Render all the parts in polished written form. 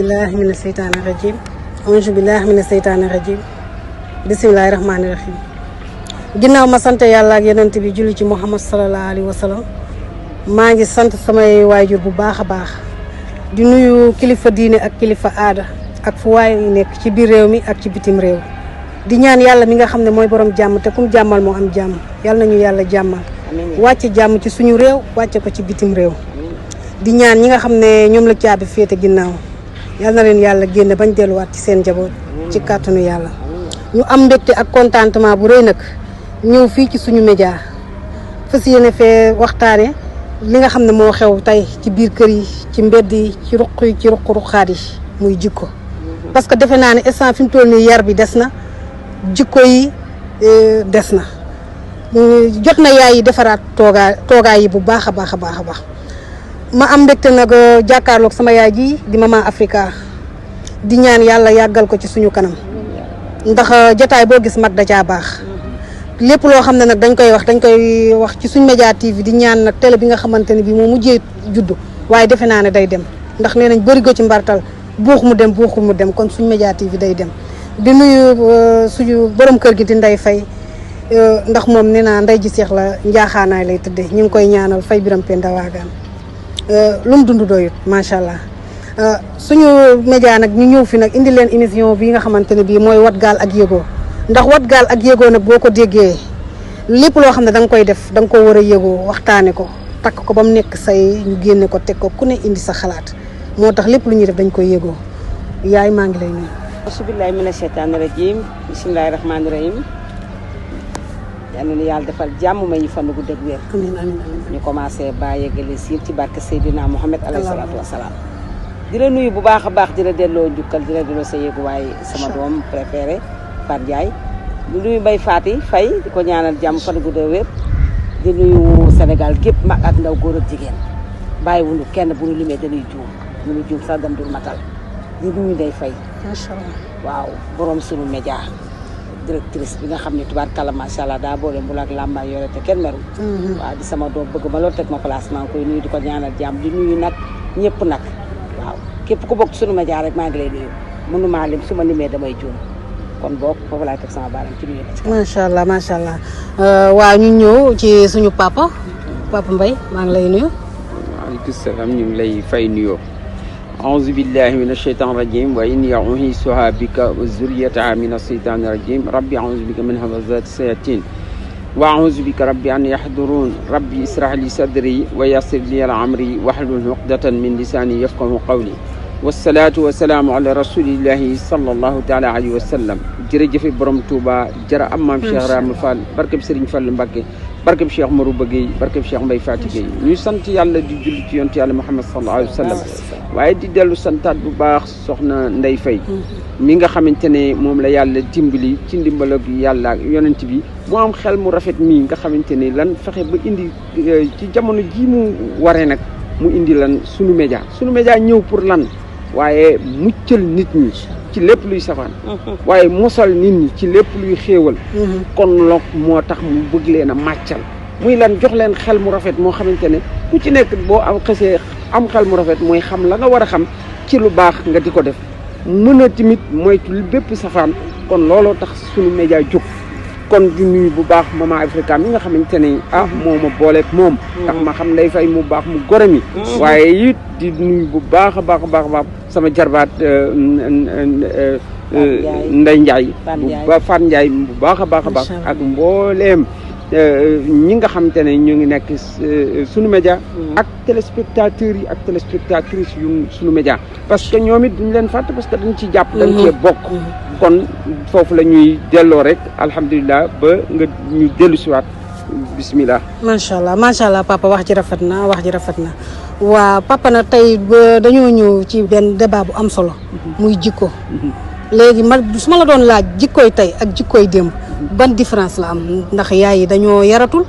billahi mina seytaani rajim auzu billahi mina seytaani rajim bismillahi rahmaani rahim ginnaaw ma sant yàlla ak yonent bi julli ci Muhammad sallallahu alayhi wa sallam maa ngi sant samay waajur bu baax a baax di nuyu kilifa diine ak kilifa aada ak fu waay nekk ci biir réew mi ak ci bitim réew di ñaan yàlla mi nga xam ne mooy borom jàmm te kum jàmmal moo am jàmm yàlla nañu yàlla jàmmal wàcce jàmm ci suñu réew wàcce ko ci bitim réew di ñaan ñi nga xam ne ñoom la caabi féete ginnaaw yàlla na leen yàlla génne bañ delluwaat ci seen njaboot ci kàttanu yàlla ñu am mbégte ak contentement bu rëy nag ñëw fii ci suñu média fas yéene fee waxtaane li nga xam ne moo xew tey ci biir kër yi ci mbedd yi ci ruq yi ci ruq-ruqaat yi muy jikko parce que defe naa ne instant fi mu toll nii yar bi des na jikko yi des na jot na yaay yi defaraat toogaay yi bu baax a baax a baax a baax ma am mbégte nag jàkkaarloog sama yaay ji di Maman Africa di ñaan yàlla yàggal ko ci suñu kanam ndax jotaay boo gis mag da caa baax lépp loo xam ne nag dañ koy wax ci suñ média TV di ñaan nag télé bi nga xamante ne bii moo mujjee juddu waaye defe naa ne day dem ndax nee nañ bëri go ci mbartal buux mu dem kon suñ média TV day dem di nuyu suñu borom kër gi di Ndeye Faye ndax moom nee naa ndey ji seex la njaaxaanaay lay tëddee ñu ngi koy ñaanal Faye Biram Penda Waagaan lu mu dund doyut macha allah suñu média nag ñu ñëw fi nag indi leen émission bi nga xamante ne bii mooy wat gaal ak yëgoo ndax wat gaal ak yëgoo nag boo ko déggee lépp loo xam ne da nga koy def da nga ko war a yëgoo waxtaane ko takk ko ba mu nekk say ñu génne ko teg ko ku ne indi sa xalaat moo tax lépp lu ñuy def dañ koy yëgoo yaay maa ngi lay nuyu. asubillahi mina sheytaani rajim bismillahi rahmaani rahim yal na yàlla defal jàmm may ñu fan gu dëgg wér. amiin amiin amiin ñu commencé ba yeggale siir ci barke Seydina Mohamed alayhi salaatu wa salaam. di la nuyu bu baax a baax di la delloo njukkal di la delloo sa yéeguwaay sama doom préféré Fatou Ndiaye. di nuyu Mbaye Faty Faye di ko ñaanal jàmm fan gu dëgg wér. di nuyu Sénégal gépp mag ak ndaw góor ak jigéen bàyyiwuñu kenn bu ñu limee dañuy juum bu ñu juum sax dem dul matal di nuyu Ndeye Faye. macha allah waaw borom sunu média directrice bi nga xam ne tubaarkàlla macha allah daa boole mbul ak làmbaay yore te kenn merul. waaw di sama doom bëgg ma loolu teg ma place maa ngi koy nuyu di ko ñaanal jàmm di nuyu nag ñëpp nag waaw képp ku bokk ci sunu média rek maa ngi lay nuyu mënumaa lim su ma limee damay juum kon boog foofu laay teg sama baaram ci nuyu. macha allah macha allah waaw ñu ñëw ci suñu papa Mbaye maa ngi lay nuyu. waaleykum salaam ñu ngi lay fay nuyoo. أعوذ بالله من الشيطان الرجيم وإني أعيذها بك وذريتها من الشيطان الرجيم ربي أعوذ بك من همزات الشياطين وأعوذ بك ربي أن يحضرون ربي اشرح لي صدري ويسر لي أمري واحلل عقدة من لساني يفقهوا قولي والصلاة والسلام على رسول الله صلى الله تعالى عليه وسلم jërëjëf borom Touba jërë am maam Cheikh Ramou Fall barkeb Serigne Fall Mbacké barkeb Cheikh Marouba Gueye barkeb Cheikh Mbaye Faty Gueye ñuy sant yàlla di julli ci yonent yàlla Muhammad sallallahu alayhi wa sallam waaye di dellu santaat bu baax soxna Ndeye Faye mi nga xamante ne moom la yàlla dimbali ci ndimbal ak yàlla ak yonent bi mu am xel mu rafet mii nga xamante ne lan fexe ba indi ci jamono ji mu waree nag mu indi lan sunu média ñëw pour lan waaye muccal nit ñi ci lépp luy safaan waaye mosal nit ñi ci lépp luy xéewal kon loog moo tax mu bëgg leen a màccal muy lan jox leen xel mu rafet moo xamante ne ku ci nekk boo am xesee am xel mu rafet mooy xam la nga war a xam ci lu baax nga di ko def mën a tamit moytu bépp safaan kon looloo tax suñu média jóg kon di nuyu bu baax Maman Africa mi nga xamante ne moo ma booleeg moom ndax ma xam Ndeye Faye mu baax mu gorami waaye it di nuyu bu baax a baax sama jarbaat Ndeye Ndiaye Fatou Ndiaye bu baax a baax ak mbooleem ñi nga xamante ne ñu ngi nekk sunu média ak téléspectateurs yi ak téléspectatrices yu sunu média parce que ñoom it duñ leen fàtte parce que dañ ci jàpp dañ cee bokk kon foofu la ñuy delloo rek alhamdulilah ba nga ñu dellu siwaat bismillah macha allah papa wax ji rafet na waa papa na tey dañoo ñëw ci benn débat bu am solo muy jikko léegi su ma la doon laaj jikkooy tey ak jikkooy démb ban différence la am ndax yaay yi dañoo yaratul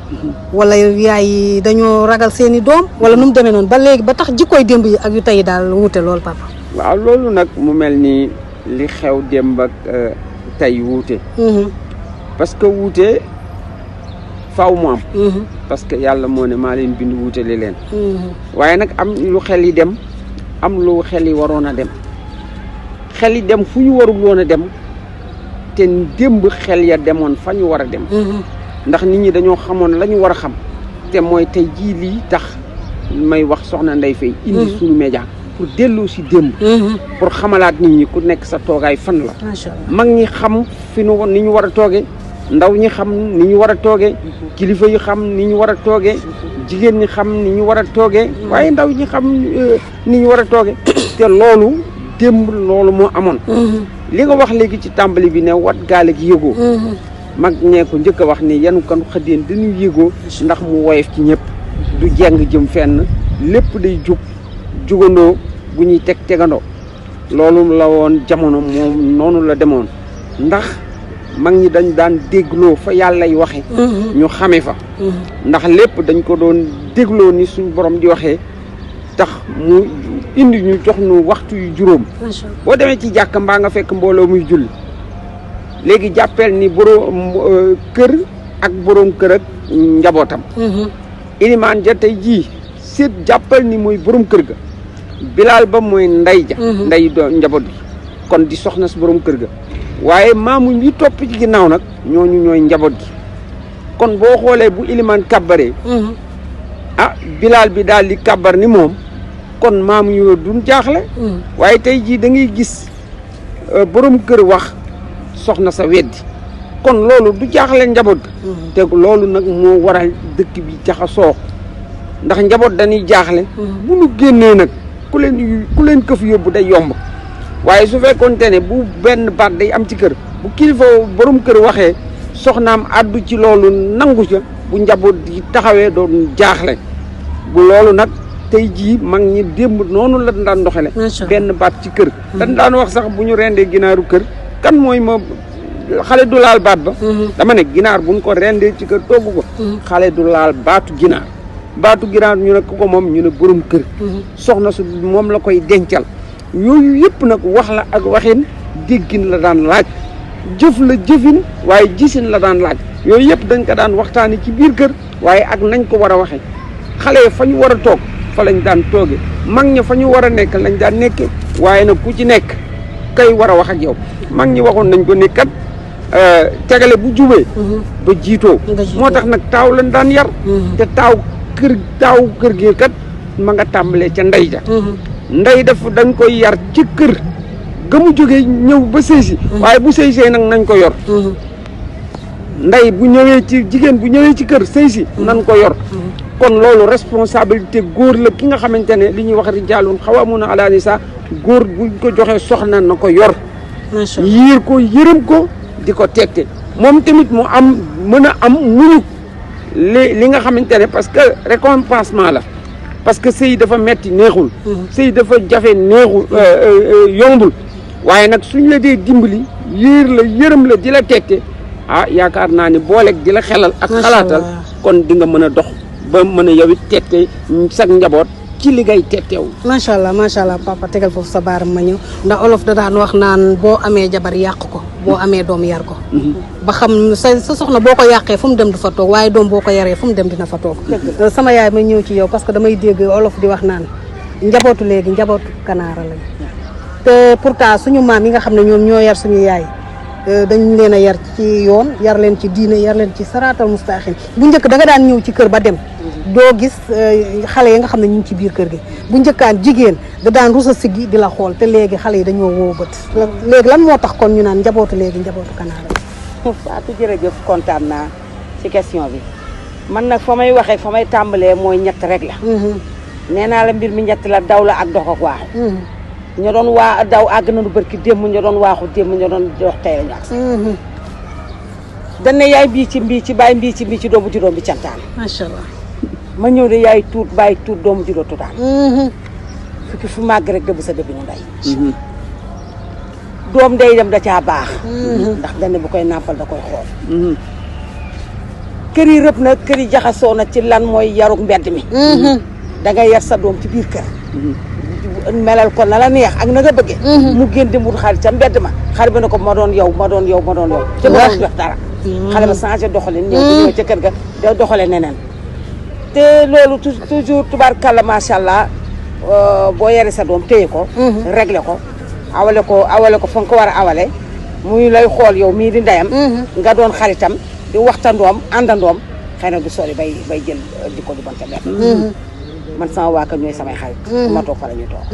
wala yaay yi dañoo ragal seeni doom wala nu mu demee noonu ba léegi ba tax jikkooy démb yi ak yu tey daal wuute lool papa. waaw loolu nag mu mel ni li xew démb ak tey wuute. parce que wuute faaw mu am. parce que yàlla moo ne maa leen bind wuutale leen. waaye nag am lu xel yi dem am lu xel yi waroon a dem xel yi dem fu ñu warul woon a dem te démb xel ya demoon fa ñu war a dem ndax nit ñi dañoo xamoon la ñu war a xam te mooy tey jii lii tax may wax soxna Ndeye Faye indi suñu média pour delloo si démb pour xamalaat nit ñi ku nekk sa toogaay fan la macha allah mag ñi xam fi nu ni ñu war a toogee ndaw ñi xam ni ñu war a toogee kilifa yi xam ni ñu war a toogee jigéen ñi xam ni ñu war a toogee waaye ndaw ñi xam ni ñu war a toogee te loolu démb loolu moo amoon li nga wax léegi ci tàmbali bi ne wat gaale gi yëgoo mag ñee ko njëkk a wax ni yanu kan xëddeen dañuy yëgoo ndax mu woyof ci ñëpp du jeng jëm fenn lépp day jugandoo bu ñuy tegandoo loolu la woon jamono moom noonu la demoon ndax mag ñi dañ daan dégloo fa yàlla y waxe ñu xame fa ndax lépp dañ ko doon dégloo ni suñ borom di waxee tax mu indi ñu jox nu waxtu yu juróom boo demee ci jàkk mbaa nga fekk mbooloo muy julli léegi jàppeel ni borom kër ak borom kër ak njabootam ilimaan ja tey jii seet jàppal ni mooy borom kër ga bilaal ba mooy ndey ja ndey do njaboot bi kon di soxna si borom kër ga waaye maamu yi topp ci ginnaaw nag ñooñu ñooy njaboot gi kon boo xoolee bu ilimaan kàbbaree bilaal bi daal di kàbbar ni moom kon maamu yoo duñ jaaxle waaye tey jii da ngay gis borom kër wax soxna sa weddi kon loolu du jaaxle njaboot ga te loolu nag moo waral dëkk bi jaxasoo ndax njaboot dañuy jaaxle bu nu génnee nag ku leen këf yóbbu day yomb waaye su fekkoonte ne bu benn baat day am ci kër bu kilifa borom kër waxee soxnaam àddu ci loolu nangu ca bu njaboot di taxawee doon jaaxle bu loolu nag tey jii mag ñi démb noonu la daan doxale benn baat ci kër dañ daan wax sax bu ñu rendee ginaaru kër kan mooy ma xale du laal baat ba dama ne ginaar buñ ko rendee ci kër togg ko xale du laal baatu ginaar ñu ne ku ko moom ñu ne borom kër soxna su moom la koy dencal yooyu yëpp nag wax la ak waxin déggin la daan laaj jëf la jëfin waaye gisin la daan laaj yooyu yëpp dañ ko daan waxtaani ci biir kër waaye ak nañ ko war a waxe xale fa ñu war a toog fa lañ daan tooge mag ña fa ñu war a nekk lañ daan nekke waaye nag ku ci nekk kay war a wax ak yow mag ñi waxoon nañ ko ni kat tegale bu jubee ba jiitoo moo tax nag taaw lañ daan yar te taaw kër gi kat ma nga tàmbalee ca ndey ja ndey dañ koy yar ci kër ga mu jógee ñëw ba sëy waaye bu sëy nag nañ ko yor ndey bu ñëwee ci jigéen bu ñëwee ci kër sëy nañ ko yor kon loolu responsabilité góor la ki nga xamante ne li ñuy wax rijaalun xawwaamuuna alaa nisaa góor buñ ko joxee soxna na ko yor yiir ko yërëm ko di ko tegte moom tamit mu am mën a am muñu li nga xamante ne parce que récompensement la parce que sëy dafa metti neexul sëy dafa jafe neexul yombul waaye nag suñ la dee dimbali yiir la yërëm la di la tegte yaakaar naa ni booleeg di la xelal ak xalaatal kon di nga mën a dox ba mën a yow it tette sag njaboot ci li ngay tetteew macha allah papa tegal foofu sa baaram ma ñëw ndax olof da daan wax naan boo amee jabar yàq ko boo amee doom yar ko ba xam sa soxna boo ko yàqee fu mu dem du fa toog waaye doom boo ko yaree fu mu dem dina fa toog sama yaay ma ñëw ci yow parce que damay dégg olof di wax naan njabootu léegi njabootu kanaara lañ te pourtant suñu maam yi nga xam ne ñoom ñoo yar suñu yaay dañ leen a yar ci yoon yar leen ci diine yar leen ci saraatal mustaqim bu njëkk da nga daan ñëw ci kër ba dem doo gis xale yi nga xam ne ñu ngi ci biir kër gi bu njëkkaan jigéen da daan rusa siggi di la xool te léegi xale yi dañoo woo bët léegi lan moo tax kon ñu naan njabootu léegi njabootu kanaara Fatou jërëjëf kontaan naa ci question bi man nag fa may waxee fa may tàmbalee mooy ñett rek la nee naa la mbir mi ñett la daw la ak dox ak waaxu ña doon daw àgg nañu barki démb ña doon waaxu démb ña doon dox tey la ñu agsi dañ ne yaay mbii ci bàyyi mbii ci doomu juróom bi cantaan macha allah ma ñëw de yaay tuut bàyyi tuut doomu juróom tutaan fukki fu màgg rek dëbb sa dëbb ñu ndey doom day dem da caa baax ndax dañ ne bu koy nàmpal da koy xool kër yi rëb na kër yi jaxasoo na ci lan mooy yaruk mbedd mi da ngay yar sa doom ci biir kër melal ko na la neex ak na nga bëggee mu génn di wut xarit ca mbedd ma xarit ba ne ko ma doon yow te ma doon jox dara xale ba changé doxalin ñëw ca kër ga da doxale neneen te loolu toujours tubaarkàlla macha allah boo yare sa doom téye ko réglé ko awale ko fa nga ko war a awale muy lay xool yow mii di ndeyam nga doon xaritam di waxtandoom àndandoom xëy na du sori bay jël jikko ju bon ca benn man sama waa kër ñooy samay xarit ma toog fa la ñuy toog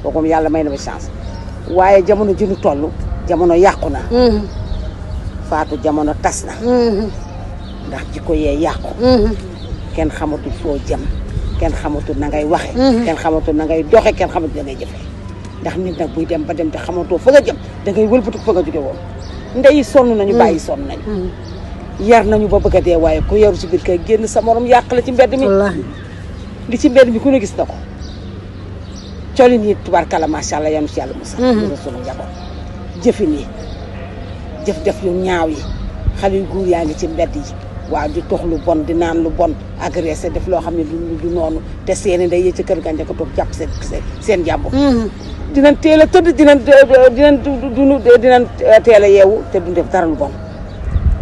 kooku moom yàlla may na ma chance waaye jamono ji ñu toll jamono yàqu na Fatou jamono tas na ndax jikko yee yàqu kenn xamatul foo jëm kenn xamatul na ngay waxe kenn xamatul na ngay doxe kenn xamatul na ngay jëfe ndax nit nag buy dem ba dem te xamatoo fa nga jëm da ngay wëlbatu fa nga jóge woon ndey sonn nañu bàyyi sonn nañu yar nañu ba bëgg a dee waaye ku yaru si biir kay génn sa morom yàq la ci mbedd mi li ci mbedd mi ku ne gis na ko colin yi tubaarkalla macha allah yanu si yàlla musa musa sunu njaboot jëfin yi jëf yu ñaaw yi xale yu góor yaa ngi ci mbedd yi waaw di tox lu bon di naan lu bon agressé def loo xam ne du noonu te seeni day yee ci kër gàncax ko toog jàpp seen jàmbur. dinañ teel a tëdd dinañ teel a yeewu te duñ def dara lu bon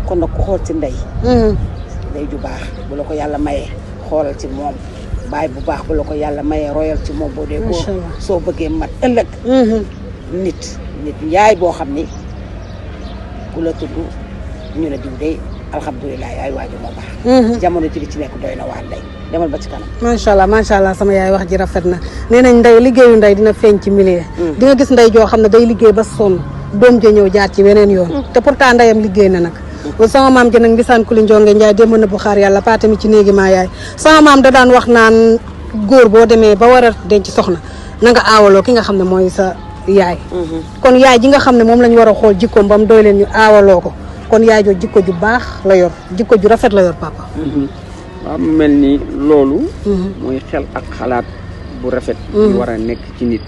kon nag ku xool ci ndey. ndey ju baax bu la ko yàlla mayee xoolal ci moom baay bu baax bu la ko yàlla mayee royal ci moom boo dee góor soo bëggee mat ëllëg. nit yaay boo xam ni ku la tudd ñu ne diw de. alhamdulilah yaay waajur moo baax. jamono ji li ci nekk doy na waar ndey demal ba ci kanam. macha allah sama yaay wax ji rafet na nee nañ ndey liggéeyu ndey dina feeñ ci milieu. di nga gis ndey joo xam ne day liggéey ba sonn doom ja ñëw jaar ci weneen yoon. te pourtant ndeyam liggéey na nag. sama maam ji nag mbisaan kuli njonge njaay démb na bu xaar yàlla paate mi ci néegi maa yaay sama maam da daan wax naan góor boo demee ba war a denc soxna na nga aawaloo ki nga xam ne mooy sa yaay. kon yaay ji nga xam ne moom lañ war a xool jikkoom ba mu doy leen ñu aawaloo ko. kon yaay joo jikko ju baax la yor jikko ju rafet la yor papa. waaw mu mel ni loolu. mooy xel ak xalaat bu rafet. di war a nekk ci nit.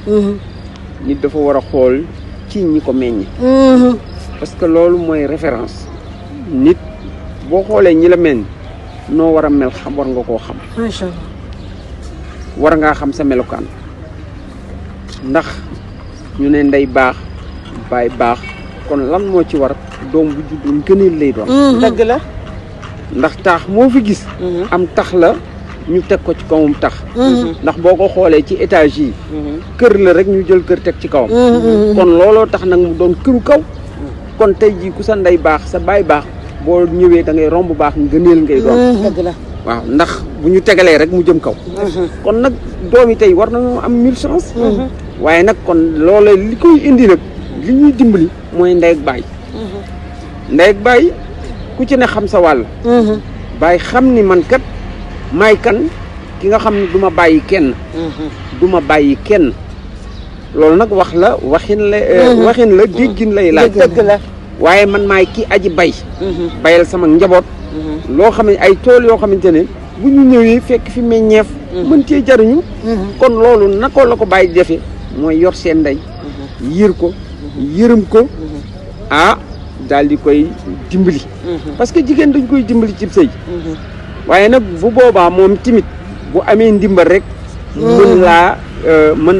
nit dafa war a xool ci ñi ko meññ. parce que loolu mooy référence. nit boo xoolee ñi la meññ noo war a mel xam war nga koo xam. macha allah. war ngaa xam sa melukaan ndax ñu ne ndey baax baay baax kon lan moo ci war. doom bu juddu gëneel lay doon. dëgg la. ndax taax moo fi gis. am tax la ñu teg ko ci kawam tax. ndax boo ko xoolee ci étage yi. kër la rek ñu jël kër teg ci kawam. kon looloo tax nag mu doon këru kaw. kon tey jii ku sa ndey baax sa baay baax boo ñëwee da ngay romb baax ngëneel ngay doon. dëgg la. waaw ndax bu ñu tegalee rek mu jëm kaw. kon nag doom yi tey war nañoo am 1000 chance. waaye nag kon loolee li koy indi nag li ñuy dimbali mooy ndey ak baay. ndey ak baay ku ci ne xam sa wàll. baay xam ni man kat maay kan ki nga xam ne du ma bàyyi kenn. du ma bàyyi kenn loolu nag wax la waxin la déggin lay laaj. dëgg la. waaye man maay ki aji bay. bayal sama njaboot. loo xam ne ay tool yoo xamante ne bu ñu ñëwee fekk fi meññeef. mën cee jariñu. kon loolu naka la ko bàyyi defe mooy yor seen ndey. yiir ko yërëm ko daal di koy dimbali. parce que jigéen dañ koy dimbali ci sëy. waaye nag bu boobaa moom timit bu amee ndimbal rek. mën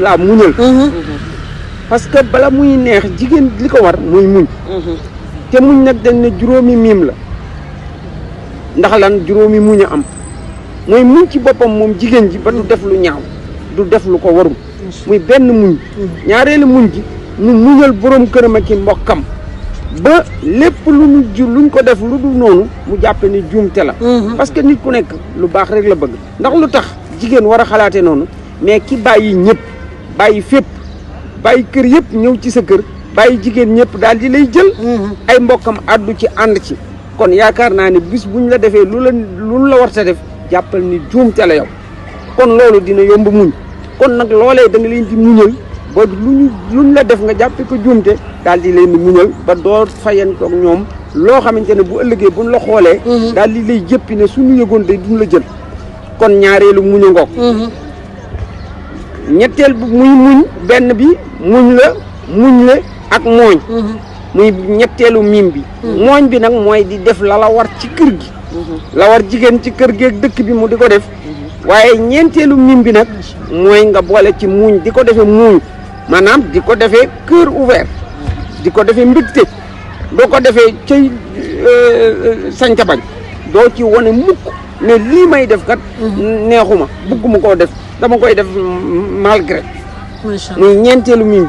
laa muñal. parce que bala muy neex jigéen li ko war muy muñ. te muñ nag dañ ne juróomi miim la ndax lan juróomi muñ a am mooy muñ ci boppam moom jigéen ji ba du def lu ñaaw du def lu ko warul. muy benn muñ. ñaareelu muñ ji mu muñal borom këram ak i mbokkam. ba lépp luñ ko def lu dul noonu mu jàppe ni juumte la. parce que nit ku nekk lu baax rek la bëgg ndax lu tax jigéen war a xalaate noonu mais ki bàyyi ñëpp bàyyi fépp bàyyi kër yëpp ñëw ci sa kër bàyyi jigéen ñëpp daal di lay jël. ay mbokkam àddu ci ànd ci kon yaakaar naa ne bis buñ la defee lu la war ta def jàppal ni juumte la yow kon loolu dina yomb muñ kon nag loolee da nga leen di muñal ba luñ la def nga jàppe ko juumte daal di leen di muñal ba doo fayantoog ñoom loo xamante ne bu ëllëgee buñ la xoolee. daal di lay jëppi ne suñu yëgoon day duñ la jël kon ñaareelu muñ a ngoog. ñetteel bu muy muñ benn bi muñ la ak mooñ. muy ñetteelu miim bi. mooñ bi nag mooy di def la war ci kër gi. la war jigéen ci kër gi ak dëkk bi mu di ko def. waaye ñeenteelu miim bi nag mooy nga boole ci muñ di ko defee muñ maanaam di ko defee cœur ouvert. di ko defee mbégte doo ko defee cay sañca bañ doo ci wane mukk ne lii may def kat neexuma bëgguma koo def dama koy def malgré muy ñeenteelu miim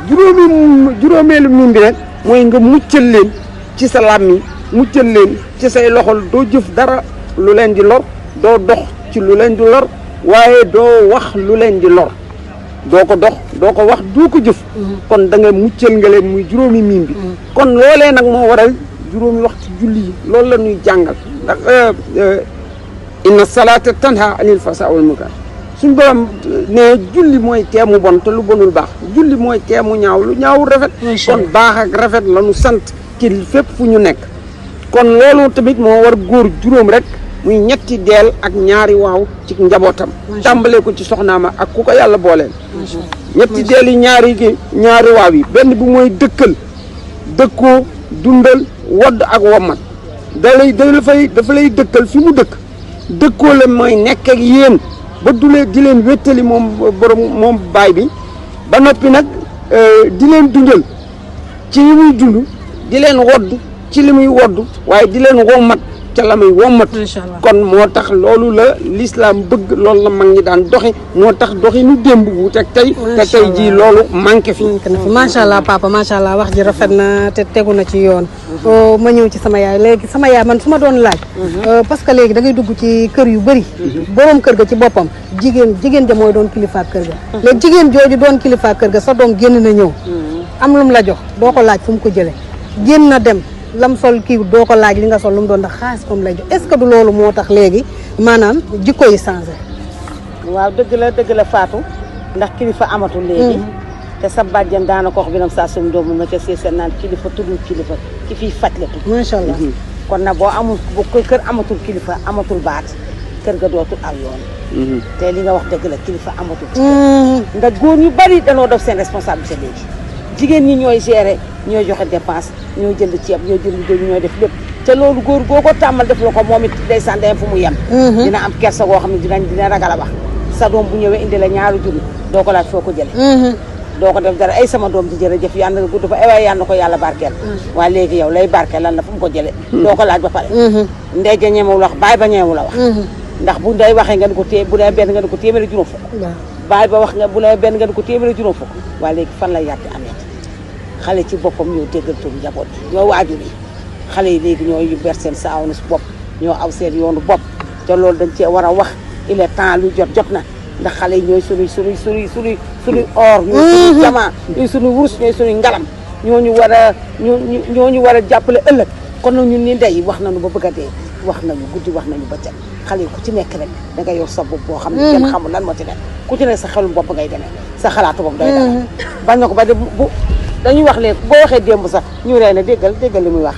juróomeelu miim bi nag mooy nga muccal leen ci sa làmmiñ muccal leen ci say loxol doo jëf dara lu leen di lor doo dox ci lu leen di lor waaye doo wax lu leen di lor doo ko dox doo ko wax doo ko jëf kon da nga muccal nga leen muy juróomi miim bi kon loolee nag moo waral juróomi waxtu julli yi loolu la ñuy jàngal ndax inna salaata tanha anil fasa wal munkar suñ borom ne julli mooy teemu bon te lu bonul baax julli mooy teemu ñaaw lu ñaawul rafet kon baax ak rafet la ñu sant ci fépp fu ñu nekk kon loolu tamit moo war góor juróom rek muy ñetti deel ak ñaari waaw ci njabootam tàmbalee ko ci soxnaama ak ku ko yàlla booleel ñetti deel yi ñaari waaw yi benn bi mooy dëkkal dëkkoo dundal wodd ak wommat dafa lay dëkkal fi mu dëkkoo la mooy nekk ak yéen ba dulee di leen wéttali moom baay bi ba noppi nag di leen dundal ci li muy dund di leen wodd ci li muy wodd waaye di leen wommat ca la muy wommat kon moo tax loolu la l'islam bëgg loolu la mag ñi daan doxi moo tax doxi nu démb wu te tey jii loolu manqué fi macha allah papa macha allah wax ji rafet na te tegu na ci yoon ma ñëw ci sama yaay léegi sama yaay man su ma doon laaj parce que léegi da ngay dugg ci kër yu bëri borom kër ga ci boppam jigéen ja mooy doon kilifa kër ga léegi jigéen jooju doon kilifa kër ga sa doom génn na ñëw am lu mu la jox doo ko laaj fu mu ko jëlee génn na dem lam sol kii doo ko laaj li nga sol lu mu doon ndax xaalis comme lay jox est-ce que du loolu moo tax léegi maanaam jikko yi changé. waaw dëgg la Fatou ndax kilifa amatul léegi. te sa bàjjan daana ko wax bi nam saa suñu doomu nga ca seeseen naan kilifa tuddul kilifa ki fiy faj la tudd. macha allah kon nag boo amul bu kër amatul kilifa amatul baat kër ga dootul aw yoon. te li nga wax dëgg la kilifa amatul. ndax góor ñu bari danoo def seen responsabilité léegi. jigéen ñi ñooy gérer ñooy joxe dépense ñooy jënd ceeb ñooy jënd dégg ñooy def lépp te loolu góor goo ko tàmmal def la ko moom it day sàndeem fu mu yem. dina am kersa goo xam ne dina ragal a wax sa doom bu ñëwee indi la ñaari junni doo ko laaj foo ko jëlee. doo ko def dara ay sama doom di jërëjëf yàlla nga gudd fa ay waaye yàlla na ko yàlla barkeel. waaye léegi yow lay barkeel lan la fu mu ko jëlee. doo ko laaj ba pare. ndey ja ñemewu la wax baay ba ñemewu la wax. ndax bu ndey waxee nga ni ko téye bu dee benn nga ni ko téeméeri juróom fukk. baay ba wax nga bu dee benn nga ni ko téeméeri juróom fukk waaye léegi fan lay yàtti amee xale ci boppam ñoo déggal tur njaboot ñoo waajur yi xale yi léegi ñoo ber seen saawnu bopp ñoo aw seen yoonu bopp te loolu dañ cee war a wax il est temps lu jot na ndax xale yi ñooy sunuy or ñooy sunuy jamaa ñooy sunuy wurus ñooy sunuy ngalam ñooñu war a jàppale ëllëg kon nag ñun ni ndey wax nañu ba bëgg a dee wax nañu guddi wax nañu bëccëg xale yi ku ci nekk rek da nga yor sa bopp boo xam ne kenn xamul lan moo ci nekk ku ci nekk sa xelum bopp ngay demee sa xalaatu bopp doy dara bañ na ko ba de bu dañuy wax léegi boo waxee démb sax ñu rey na déggal li muy wax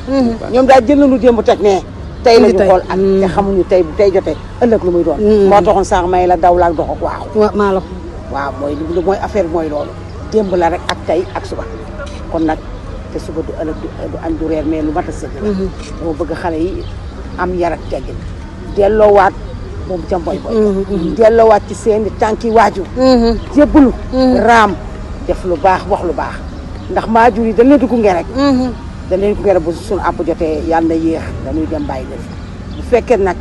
ñoom daal jël nañu démb teg ne tey lañu xool ak te xamuñu tey bu tey jotee ëllëg lu muy doon moo taxoon sax may la daw laak dox ak waaxu waaw mooy affaire bi mooy loolu démb la rek ak tey ak suba kon nag te suba du ëllëg du añ du reer mais lu mat a sëdd la dama bëgg xale yi am yar ak teggin delloowaat moom ca mboy boy delloowaat ci seeni tànki waajur jébbalu raam def lu baax wax lu baax ndax maajur yi dañ leen di gunge rek dañ leen gunge rek bu suñu àpp jotee yàlla na yéex dañuy dem bàyyi leen bu fekkee nag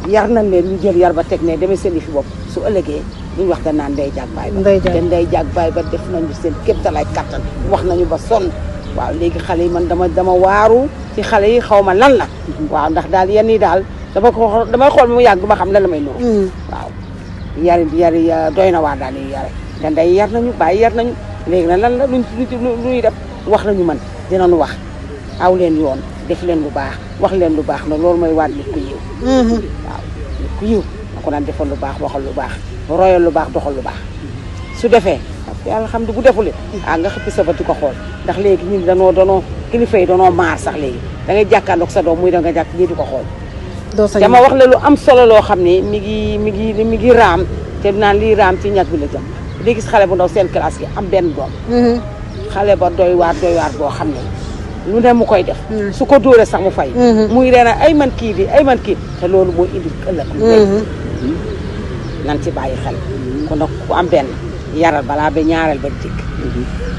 yar nañ leen ñu jël yar ba teg ne demee seen i fi bopp su ëllëgee duñ wax da naan ndey jaag baay ba te ndey jaag baay ba def nañu seen kéemtalaay kattan wax nañu ba sonn waaw léegi xale yi man dama waaru ci xale yi xaw ma lan la waaw ndax daal yenn yi daal damay xool mu yàgg ba xam lan la may nuru waaw yari doy na waar daal yi yare te ndey yar nañu bàyyi yar nañu léegi nag lan la luñuy def wax nañu man dinañu wax aw leen yoon def leen lu baax wax leen lu baax na loolu mooy waat nit ku yiw waaw nit ku yiw na ko naan defal lu baax waxal lu baax royal lu baax doxal lu baax su defee yàlla xam ne bu defule nga xëppi sa bët di ko xool ndax léegi ñun danoo kilifa yi danoo maar sax léegi da ngay jàkkaarloog sa doom muy da nga jàkk ñii di ko xool dama wax la lu am solo loo xam ne mi ngi raam te naan lii raam ci ñag bi la jëm di gis xale bu ndaw seen classe yi am benn doom xale ba doy waar boo xam ne lu ne mu koy def su ko dóoree sax mu fay muy reena ay man kii te loolu mooy indi ëllëg lu nan ci bàyyi xel kon nag ku am benn yaral balaa ba ñaareel ba dikk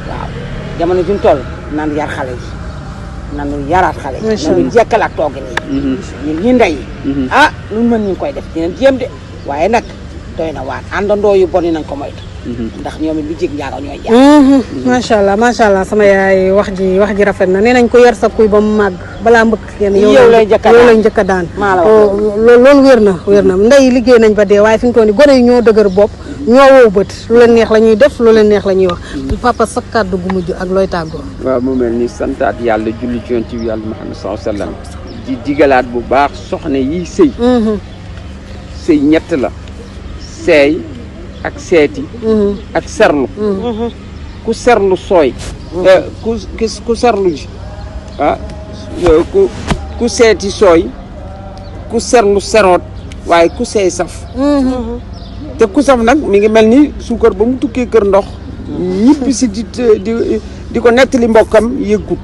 waaw jamono juñ toll nan yar xale yi nanu yaraat xale yi nanu jekkal ak toogin yi ñun ñi ndey luñ mën ñu ngi koy def dinañ jéem de waaye nag doy na waar àndandoo yu bon yi nañ ko moytu. ndax ñoom it lu jig njaaga ñooy jaar. macha allah sama yaay wax ji rafet na nee nañ ko yar sa kuy ba mu màgg balaa mbëkk kenn yow lay njëkk a daan maa la wax loolu wér na ndey liggéey nañ ba dee waaye fi mu toll nii gone yi ñoo dëgër bopp ñoo wow bët lu leen neex la ñuy def lu leen neex la ñuy wax papa sa kàddu gu mujj ak looy tàggoo. waaw mu mel ni santaat yàlla julli ci yonent bi yàlla Muhammad sallallahu alayhi wasallam di digalaat bu baax soxna yi sëy sëy ñett la seey ak seeti ak serlu ku serlu sooy ku serlu ji ku seeti sooy ku serlu seroot waaye ku seey saf te ku saf nag mi ngi mel ni suukar ba mu tukkee kër ndox ñibbi si di ko nettali mbokkam yëggut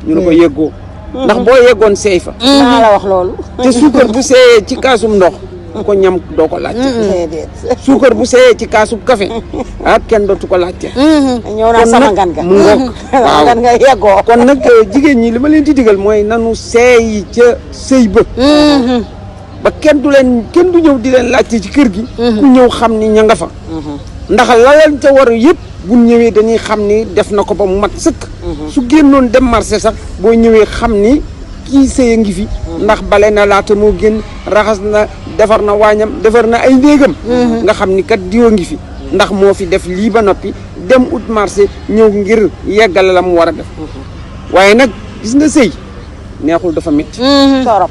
ñu ne ko yëggoo ndax boo yeggoon seey fa maa la wax loolu te suukar bu seeyee ci kaasum ndox ko ñam doo ko laajte suukar bu seeyee ci kaasum café kenn dootu ko laajte ñëw naa sama ngan ga mu ngoog waaw ngan nga yeggoo kon nag jigéen ñi li ma leen di digal mooy nanu seey ca sëy ba kenn du ñëw di leen laajte ci kër gi ku ñëw xam ni ña nga fa ndax lalal te war yëpp bu ñëwee dañuy xam ni def na ko ba mu mat sëkk su génnoon dem marché sax boo ñëwee xam ni kii sëy a ngi fi ndax bale na laata moo génn raxas na defar na waañam defar na ay néegam nga xam ni kat diwa ngi fi ndax moo fi def lii ba noppi dem ut marché ñëw ngir yeggale la mu war a def waaye nag gis nga sëy neexul dafa métti torop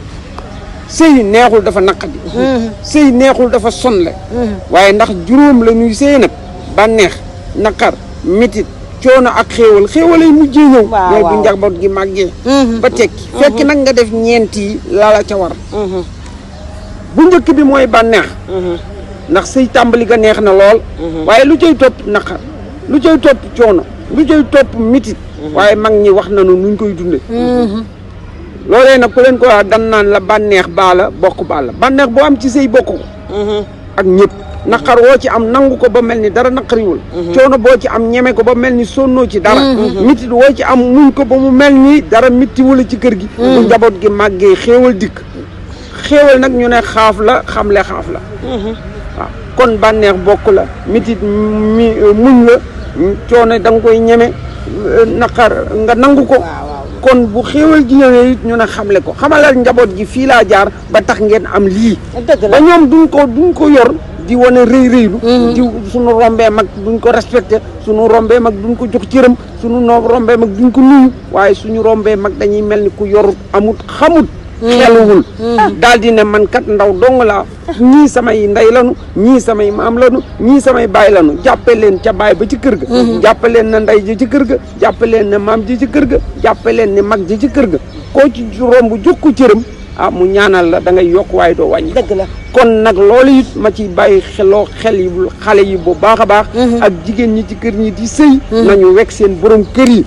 sëy neexul dafa naqadi sëy neexul dafa sonle waaye ndax juróom la ñuy sëy nag bànneex naqar métit coono ak xéewal ay mujjee ñëw mooy bu njaboot gi màggee ba tekki fekk nag nga def ñeent yi la ca war bu njëkk bi mooy bànneex ndax sëy tàmbali ga neex na lool waaye lu cay topp naqar lu cay topp coono lu cay topp métit waaye mag ñi wax nañu nuñ koy dunde loolee nag ku leen ko wax dan naan la bànneex baa la bokk baa la bànneex boo am ci sëy bokk ko ak ñëpp naqar woo ci am nangu ko ba mel ni dara naqariwul coono boo ci am ñeme ko ba mel ni sonnoo ci dara mitit woo ci am muñ ko ba mu mel ni dara mitti wala ci kër gi bu njaboot gi màggee xéewal dikk xéewal nag ñu ne xaaf la xamle xaaf la waaw kon bànneex bokk la mitit muñ la coono da nga koy ñeme naqar nga nangu ko kon bu xéewal ji ñëwee it ñu ne xamle ko xamalal njaboot gi fii laa jaar ba tax ngeen am lii ba ñoom duñ ko yor di wane rëy rëylu di suñu rombee mag duñ ko respecté suñu rombee mag duñ ko jox cëram suñu rombee mag duñ ko nuyu waaye suñu rombee mag dañuy mel ni ku yorut amut xamut xeluwul daal di ne man kat ndaw dong laa ñii samay ndey lanu ñii samay maam lanu ñii samay baay lanu jàppe leen ca baay ba ci kër ga jàppe leen na ndey ji ci kër ga jàppe leen ne maam ji ci kër ga jàppe leen ne mag ji ci kër ga koo ci romb jox ko cëram mu ñaanal la da ngay yokk waaye doo wàññi dëgg la kon nag loolu it ma ciy bàyyi xel yi xale yi bu baax a baax ak jigéen ñi ci kër ñi di sëy nañu wekk seen borom kër yi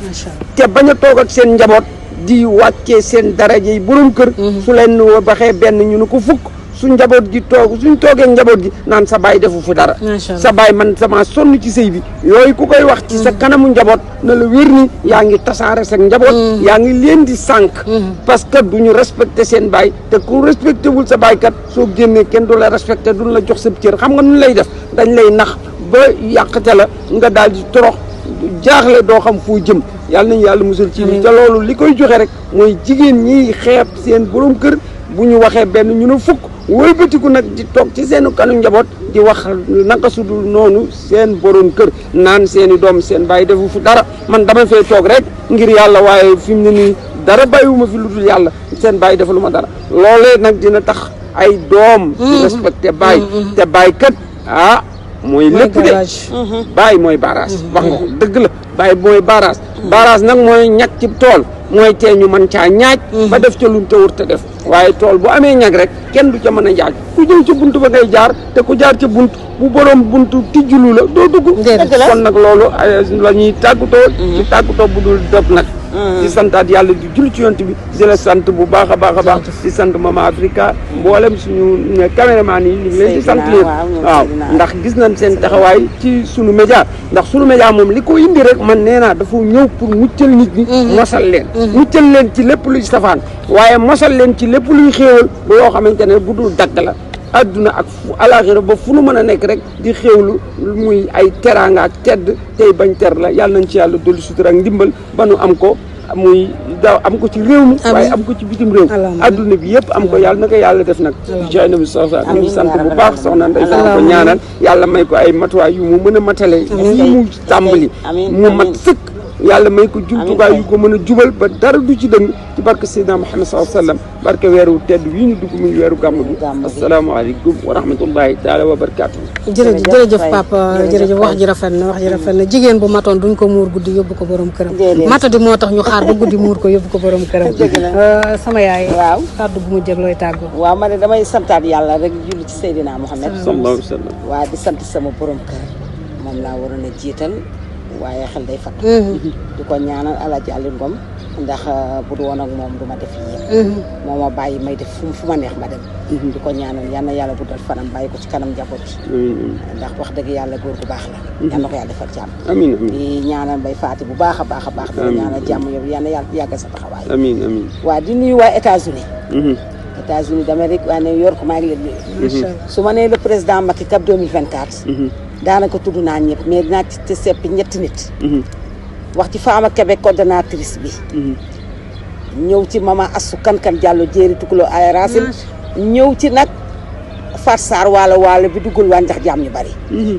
te bañ a toog ak seen njaboot di wàccee seen daraja yi borom kër su leen waxee benn ñu ne ko fukk su njaboot gi suñ toogee njaboot gi naan sa baay defu fi dara sa baay man sama sonn ci sëy bi yooyu ku koy wax ci sa kanamu njaboot na la wér ni yaa ngi tasaare sa njaboot yaa ngi leen di sànq parce que duñu respecté seen baay te ku respecté wul sa baay kat soo génnee kenn du la respecté duñ la jox sa cër xam nga nun lay def dañ lay nax ba yàqte la nga daal di torox jaaxle doo xam foo jëm yàlla nañu yàlla musal ci ni te loolu li koy joxe rek mooy jigéen ñi xeeb seen borom kër bu ñu waxee benn ñu ne fukk wëlbatiku nag di toog ci seen kanu njaboot di wax naka su dul noonu seen borom kër naan seen i doom seen bàyyi defu fi dara man dama fay toog rek ngir yàlla waaye fi mu ne nii dara bàyyiwuma fi lu dul yàlla seen bàyyi defu lu ma dara loolee nag dina tax ay doom di respecté bàyyi te bàyyi kat mooy lépp de bàyyi mooy barrage wax nga ko dëgg la bàyyi mooy barrage nag mooy ñag ci tool mooy tee ñu mën caa ñaaj ba def ca luñ te wër te def waaye tool bu amee ñag rek kenn du ca mën a njaaj ku jëw ca bunt ba ngay jaar te ku jaar ca bunt bu borom buntu tijjulu la doo dugg kon nag loolu la ñuy tàggatoo ci tàggatoo bu dul dëpp nag di santaat yàlla di julli ci yonent bi di la sant bu baax a baax a baax di sant Mama Africa mboolem suñu caméraman yi ñu ngi leen di sant leen waaw ndax gis nañ seen taxawaay ci suñu média ndax suñu média moom li ko indi rek man nee naa dafa ñëw pour muccal nit ñi mosal leen muccal leen ci lépp luy safaan waaye mosal leen ci lépp luy xéewal ba yoo xamante ne bu dul dagg la adduna ak fu alaxira ba fu nu mën a nekk rek di xéewlu muy ay teraanga ak tedd tey bañ ter la yàlla nañ ci yàlla dolli sutura ak ndimbal ba nu am ko muy daaw am ko ci réew mi waaye am ko ci bitim réew adduna bi yëpp am ko yàlla na ko yàlla def nag jaay na bi soxna ñu ngi sant bu baax soxna Ndeye Fatou ko ñaanal yàlla may ko ay matuwaay yu mu mën a matale yi mu tàmbali mu mat sëkk yàlla may ko jumtukaay yu ko mën a jubal ba dara du ci dëng ci barke Seydina Muhammad sallallahu alayhi wa sallam barke weeru tedd wi ñu dugg muy weeru gàmm bi asalaamaaleykum wa rahmatullahi taala wa barakaatu jërëjëf papa jërëjëf wax ji rafet na jigéen bu matoon duñ ko muur guddi yóbbu ko borom këram mata di moo tax ñu xaar ba guddi muur ko yóbbu ko borom këram sama yaay waaw kàddu bu mu jëg looy tàggoo waaw ma ne damay santaat yàlla rek julli ci Seydina Muhammad sallallahu alayhi wa sallam waaw di sant sama borom kër moom laa waroon a jiital waaye xel day fakk di ko ñaanal Alaaji Aliou Ngom ndax bu du woon ak moom du ma def yëpp moo ma bàyyi may def fu ma neex ma dem di ko ñaanal yal na yàlla guddal fanam bàyyi ko ci kanam njaboot ndax wax dëgg yàlla góor gu baax la yal na ko yàlla defal jàmm amiin di ñaanal Mbaye Faty bu baax a baax a baax di ñaanal jàmm yow yal na yàlla yàggal sa taxawaay amiin waaw di nuyu waa États-Unis d'Amérique waa New York maa ngi leen nuyu su ma nee le président Macky Cap 2024 daanaka tudd naa ñëpp mais dinaa ci seppi ñetti nit wax ci Fama Kébé coordonnatrice bi ñëw ci Mama Assou Kankan Diallo jéeri tukuloo ay racine ñëw ci nag Fat Sarr waalo bi duggul waa ndax jaam ñu bari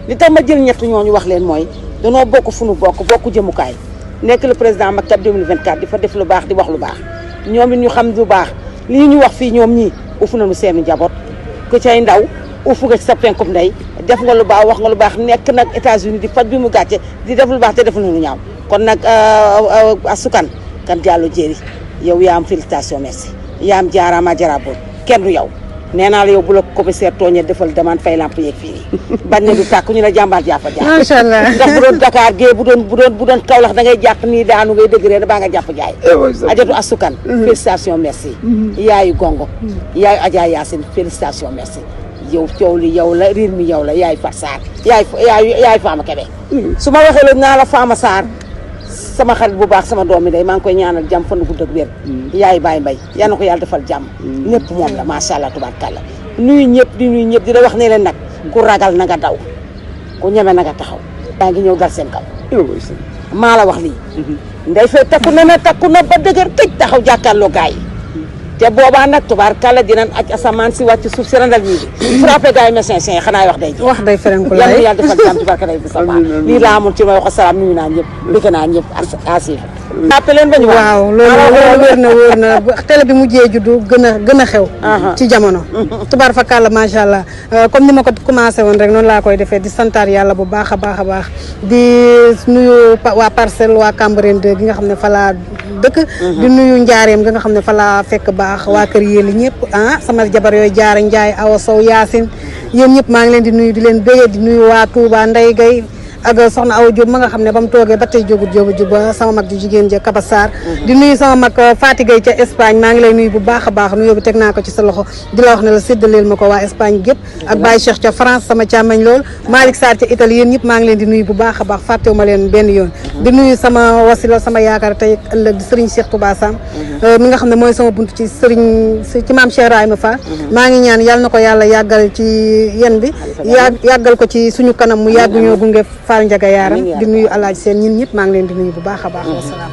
li tax ma jël ñett ñooñu wax leen mooy danoo bokk fu nu bokk jëmukaay nekk le président Macky Cap 2024 di fa def lu baax di wax lu baax ñoom it ñu xam lu baax lii ñu wax fii ñoom ñii ufu nañu seeni njaboot ku cay ndaw ufu nga ci sa penkum ndey def nga lu baax wax nga lu baax nekk nag États-Unis di faj bi mu gàcce di def lu baax te def na lu ñaaw kon nag asukan kan Diallo jéeri yow yaa am félicitation merci yaa am jaaraama jaraboon kenn du yow nee naa la yow bu la commissaire tooñee defal demande fay lamp yeeg fii bañ ne du tàkk ñu la jàmbaar jàppa jàpp macha allah ndax bu doon Dakar gée bu doon Kaolack da ngay jàpp nii daanu ngay dëgg ree baa nga jàpp jaay ajatu asukan félicitation merci yaayu gongo yaayu Adja Yacine félicitation merci yow coow li yow la riir mi yow la yaay Fat Sarr yaay Fama Kébé su ma waxee loolu naa la Fama Sarr sama xarit bu baax sama doom mi day maa ngi koy ñaanal jàmm fan gudd ak wér yaay Baye Mbaye yal na ko yàlla defal jàmm lépp moom la macha allah tubaarkàlla nuyu ñëpp di la wax ne leen nag ku ragal na nga daw ku ñeme na nga taxaw yaa ngi ñëw dal seen kaw maa la wax lii nday fay takku na ba dëgër tëj taxaw jàkkaarloo gaay yi te boobaa nag tubaarkàlla dinañ aj asamaan si wàcc suuf si randal ñii bi frappé gars yi médecin yi xanaa wax day ferenku yàlla yàlla defal jàmm tubaarkàlla yi bi sa baax lii laa amoon ci may wax asalaam nuyu naa ñëpp bëgg naa ñëpp asif jàppe leen ba ñu waaw loolu wóor na télé bi mujjee juddu gën a xew ci jamono tubaar fakàlla macha allah comme ni ma ko commencé woon rek noonu laa koy defee di santaar yàlla bu baax a baax di nuyu waa Parcelles waa Cambérène 2 gi nga xam ne fa laa dëkk di nuyu njaareem nga xam ne fa laa fekk baax waa kër yéeli ñëpp sama jabar yooyu Jaara Njaay Awa Sow Yaasin yéen ñëpp maa ngi leen di nuyu di leen béyee di nuyu waa Touba Ndey Gay ak soxna Awa Diop ma nga xam ne ba mu toogee ba tey jógut juba sama mag ju jigéen ja Kaba Sarr di nuyu sama mag Faty Gueye ca Espagne maa ngi lay nuyu bu baax a baax nuyoo bi teg naa ko ci sa loxo di la wax ne la séddaleel ma ko waa Espagne gépp ak Baye Cheikh ca France sama càmmañ lool Malick Sarr ca Italie yéen ñëpp maa ngi leen di nuyu bu baax a baax fàttewu ma leen benn yoon di nuyu sama wasila sama yaakaar tey ëllëg di Serigne Cheikh Touba Sam mi nga xam ne mooy sama bunt ci Serigne ci maam Cheikh Rahima Fall maa ngi ñaan yàlla na ko yàlla yàggal ci yen bi yàggal ko ci suñu kanam mu yàgg ñoo gunge Fall Njaga Yaaram di nuyu Alaaji Seen ñin ñëpp maa ngi leen di nuyu bu baax a baax wasalaam